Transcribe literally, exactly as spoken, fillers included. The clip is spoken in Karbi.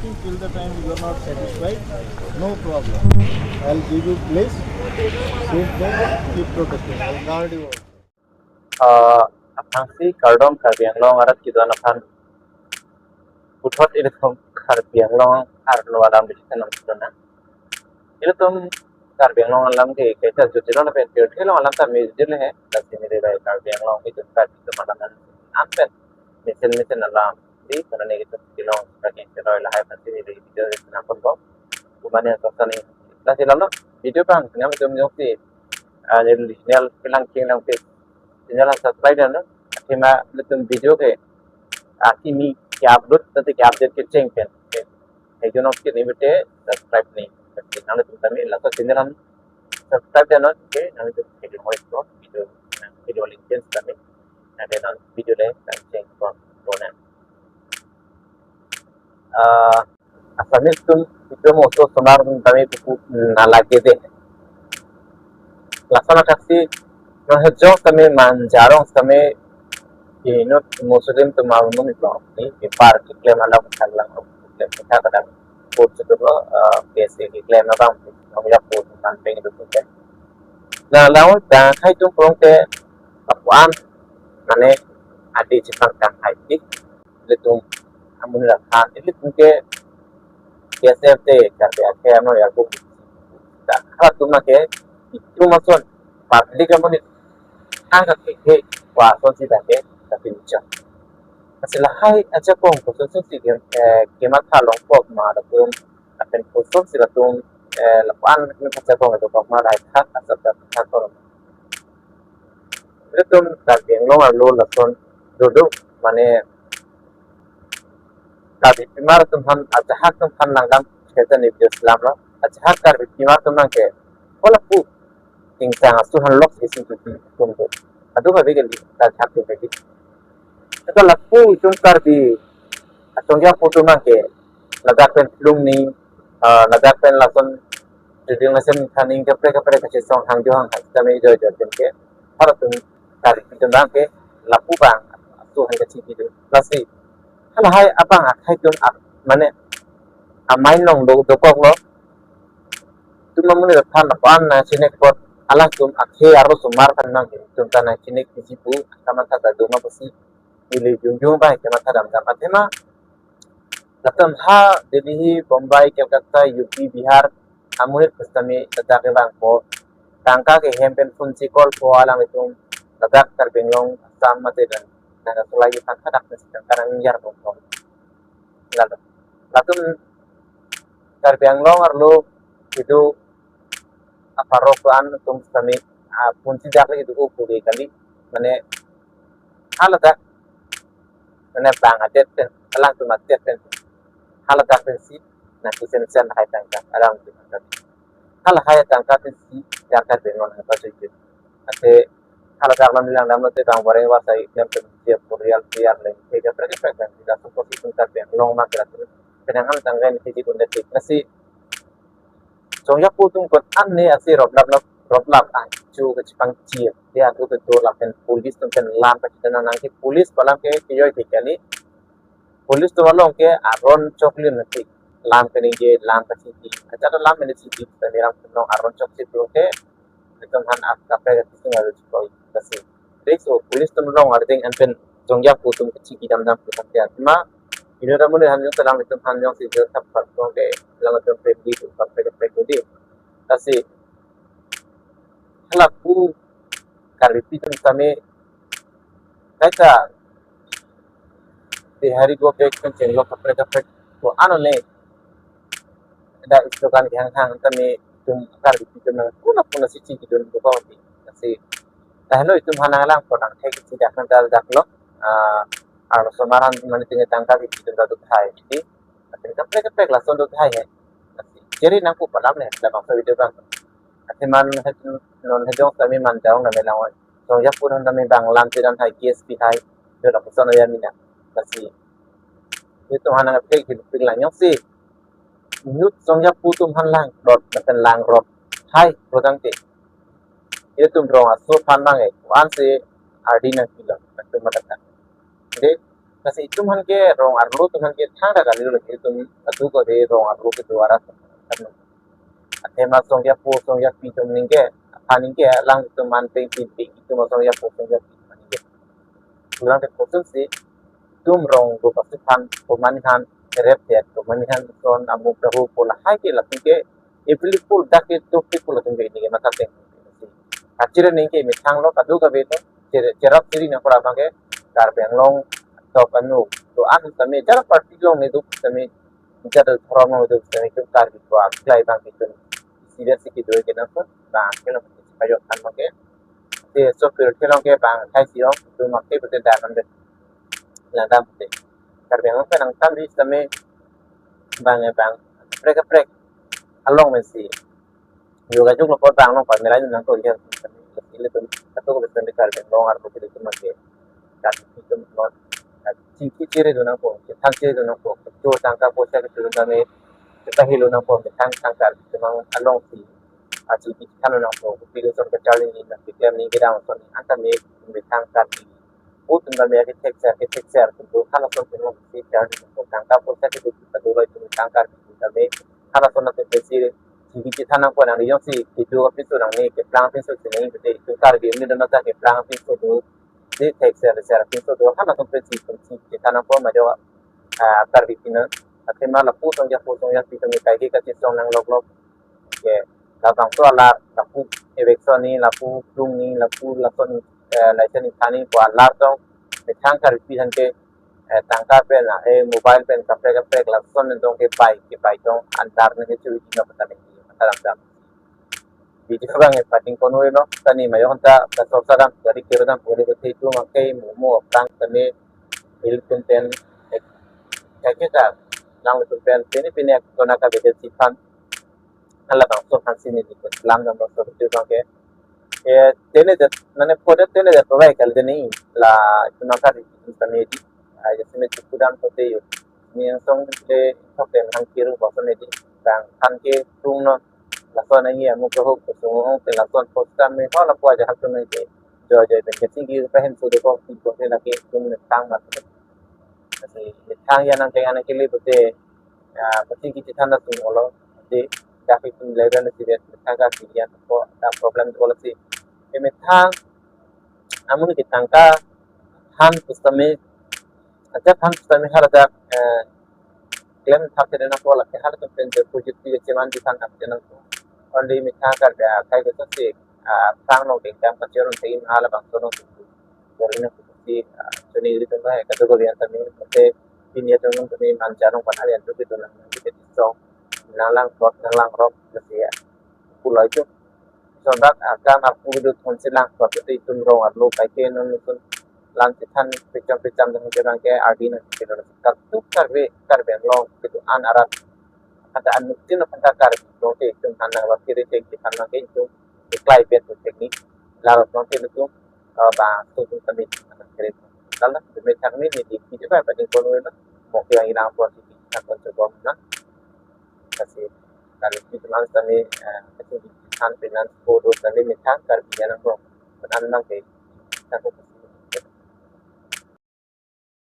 Till the time you are not satisfied, no problem. I'll give you place, sit there, keep protecting. I'll guard you. Uh, aphrangsi kardom Karbi Anglong arat kedo-an aphan. Puthot ilitum Karbi Anglong arlo alam bisi nangthan nang. Ilitum Karbi Anglong alam ke kaita jutilo lapen jutilo alam ta me jutilo he. Lasi neli bai Karbi Anglong itum Karbi atum alam an pen mesen mesen alam di karena itum jutilo lagi jutilo lahai pasti neli video nangkon bom. Kumane to sani. Lasi lalu video bang ngam itum jongsi, ah, neli channel kelang king nang pe channel subscribe dan athema ilitum video ke akimi ke upload tadi ke update ke cheng pen. Hai jono ke ni bete subscribe ni. Nang ilitum kami laso channel an subscribe dan ke nang ilitum video hoi ko video video link pen kami. Nang ilitum video le kan cheng kon kona. Ah, Assamese atum itum oso sonar atum kami pupu nalage de. Lason athaksi nang hejong kami manjarong kami inut Muslim atum amun iplo ni ipar keklem alam khalang keklem kita kadang put setu lo, eh, basic keklem abang nong ya put man peng itu pun ke. Nah, lawan dak hai tum prong ke apuan mane adi chipang tang hai tik ilitum amun rakhan ilitum ke K S F te Karbi akhei ano ya ku ta khatum ke itum ason public amun angka ke ke kwa ason si dak ke tapi ucap. Lasi lahai ajakong kosonsi ke, eh, kematha longkok ma latum lapen kosonsi latum, eh, lapu-an ajakong dokok ma lahai thak asap thak thak kor. Ilitum Karbi Anglong arlo lason dodok mane Karbi pimar atum aphan ajahak atum aphan nangdam keta ni video selam lo. Ajahak Karbi pimar atum nang ke kola pu ingsang asu han lok isi tupi tum tu. Adu kabi kali ta thak tu kabi. Ito lapu itum Karbi asong ya pu atum nang ke ladak pen lung ni, ah, ladak pen lason jadi lason thaning kaprek kaprek kachesong hang jo hang hai kami jo jo pen ke. Halatum Karbi atum nang ke lapu bang asu han kachingki tu. Lasi halahai abang akhei atum ap mane amai nong do dokok lo. Itum amun aphan apan nangchinek apot alangtum akhei arlo osomar aphan nang itum ta nangchinek isi pu kamatha ta doma pusi ili jungjung bai kamatha damdam athema latum ha Delhi, Bombay, Kolkata, U P, Bihar amonit pusitame ladak ke bang po tangka ke hem pen phone si call po alanglitum ladak Karbi Anglong Assam mate dan nang asulai tangka dak si tangka nang yar po po. Lalu latum Karbi Anglong arlo kedo aparok an atum sitame, ah, phone si dak le kedo o puri kali mane haladak mane bang adet pen alangtum adet pen haladak pensi nangkesen sen hai tangka alam tu tangka halahai tangka pensi dak Karbi Anglong nang pajui. Ate haladak lam lang lam te bang bareng war sai klem pen dia purial piar le ke kaprek kaprek dan tidak suka si tangka Karbi Anglong mak kira tu penang han tangka ni hiji kun detik nasi song ya pu atum kon an ne asi roblap lap roblap an chu kachipangchir dia tu ke tu lapen police atum pen lam kachidana nang ke police palam ke kiyoi ke kali police atum along ke aron choklim nasi lam ke ningje lam kachiti acha lam ke ningje kami ram nong aron chok si tu ke itum han ak kaprek kisung aru chikoi kasi. Dek so police atum along ardeng an pen song ya pu atum kachiki damdam pu tangte athema ino ramun han jong selam itum han jong si jong sap pat jong ke lang atum pe di atum kaprek kaprek di. Kasi halapu Karbi atum kami kaita Bihari go back kan chenglo kaprek kaprek ko ano ne da istokan ke hang hang tame itum Karbi atum nang kuna kuna si chingki dun ko ko ti si ta helo itum hanang lang ko nang thek si dak nang dal dak lo. Ah, arlo osomar an mane tinggal tangka itum dal duk hai di atin kaprek kaprek lason duk hai he. Jadi nang pu palam ne da bang video bang. Ati man non hejong kami man jong kami lang oi. Song ya pu non kami bang lam ti dan hai K S P hai. Dun aku sono ya mina. Kasi itum hanang kaprek hidup ping lang yong si. Inut song ya pu atum han lang rot lapen lang rot hai rodang te. Itum rong aso aphan nang eh kuan si ardi nang kilo atum matakan. Jadi Lasi itum aphan ke rong arlo atum aphan ke thangta kalilo, lasi itum adu kave rong arlo kedo arat atum. Athema song ya po song ya pi atum ningke, aphan ningke alanglitum an peng pin pin itum song ya po song ya pi atum ningke. Sulang te kosonsi itum rong do pasi aphan, komat aphan rep det, komat aphan son amuk tahu pola hai ke latum ke, April Fool dak ke tuk tik pola atum ke ningke matha teng. Kachiri ningke methang lo, kadu kave lo, cher-, cherap chiri nangkok abang ke, Karbi Anglong tok anu, to an tame, jara party along ne duk tame, jara dhorom along duk tame, itum Karbi ko aklai abang itum serious si kedo ke nangkok, bang ke lo, payok kan abang ke. Te so pir ke long ke bang, hai si ong, itum mak te pute dalam de. Langdam pute. Karbi Anglong pen nangtamri tame, bang e bang, prek prek, along men si. Yoga juk lo ko bang long pa melai nangkok ya. Ilitum, katu ko betul di Karbi Anglong arlo kedo atum mak ke. Kat itum non. Chingki chiri do nangkok, than chiri do nangkok, cho tangka poisa kedo tame, kita hilo nangkok, tang tangka itum alongsi. Achi di than nangkok, pilo son ke charli ni na, kita ni kita son, anta me, me tangka di. Ut tame ke thekser, ke thekser, tu halason atum si charli nangkok, tangka poisa kedo, kita do lo itum tangka di, tame, halason atum si, chingki than nangkok nang, yong si, kedo apinso nang ni, keplang apinso si nang, kita itum Karbi ni do nata keplang apinso do, si thekser, ser apinso do, halason atum si, si than nangkok majo, ah, Karbi pina, athema lapu song ya po song ya pi atum kai ke kachesong nang lok lok. Ke, labangso alar, lapu eviction ni, lapu plung ni, lapu lason, eh, license ni thani ko alar tong, methang Karbi aphan ke, eh, tangka pen, eh, mobile pen, kaprek kaprek, lason tong ke pai, ke pai tong, antar ni ke churi tinggal petani, petani dam. Video abang e pating kono no, tani mayo anta, kasor sadam, gari kiri dam, gari bete itu makai, momo, aphrang, tani, il pen pen, eh, kaike ka, nang pen pen, pini pini, kona ka video sipan, halabangso aphan si neli ke selam dam bangso video abang ke. Eh, tene det, mane podet tene det provide kali tene la cuma kari tene di. Ah, ya sini cukup dam kote yo. Ni yang song le thok den hang kiru bangso neli. Bang kan ke tung non. Lason nang ya mu ke hok ke sung hok ke lason post kan me ho la po aja hak tu nang ke. Jo jo ben ke singki pa hen su de ko ki ko ke la ke tung ne tang mat. Lasi methang ya nang ke nang ke le pote, ah, pasti kita than na tung olo. Jadi, dak itum level si dia, methang Karbi ya, ko, ada problem ko lasi. Ke methang, amun ke tangka, than pusitame, aja than pusitame haladak, eh, klem thak te na ko lasi haladak pen project ti cheman di than thak te na ko. Only methang Karbi, ah, kai ko si, ah, tang no ke kam ka cheron te in halabangso no. Gari na si, ah, chuni ri tum ba, katu ko rian tame, mate, pini atum tame, mancha nong pan alian tu kitu nang, kitu so, nang lang kot, nang lang rok, lasi ya. Pulai tu. So dak, ah, kam aku dut hon si lang kot, itu itum rong arlo, kaike non itum lang si than, pecam-pecam dengan jalan ke, ardi nang kitu nang. Katu Karbi, Karbi Anglong, kitu an arat. Kata anu tin, kata Karbi Anglong te itum than nang, wakiri te itum than nang ke itum, iklai pen tu teknik, lalu nong te itum, eh, ba, tu tu kami than nang kiri. Kalau demi kami ni di, di ba, pating kono na, mo ke yang ilang pon si, kita pon coba na. Lasi, kalau kita mang kami, eh, kita di than finance kodo kami methang Karbi Anglong. Penan nang ke, kita ko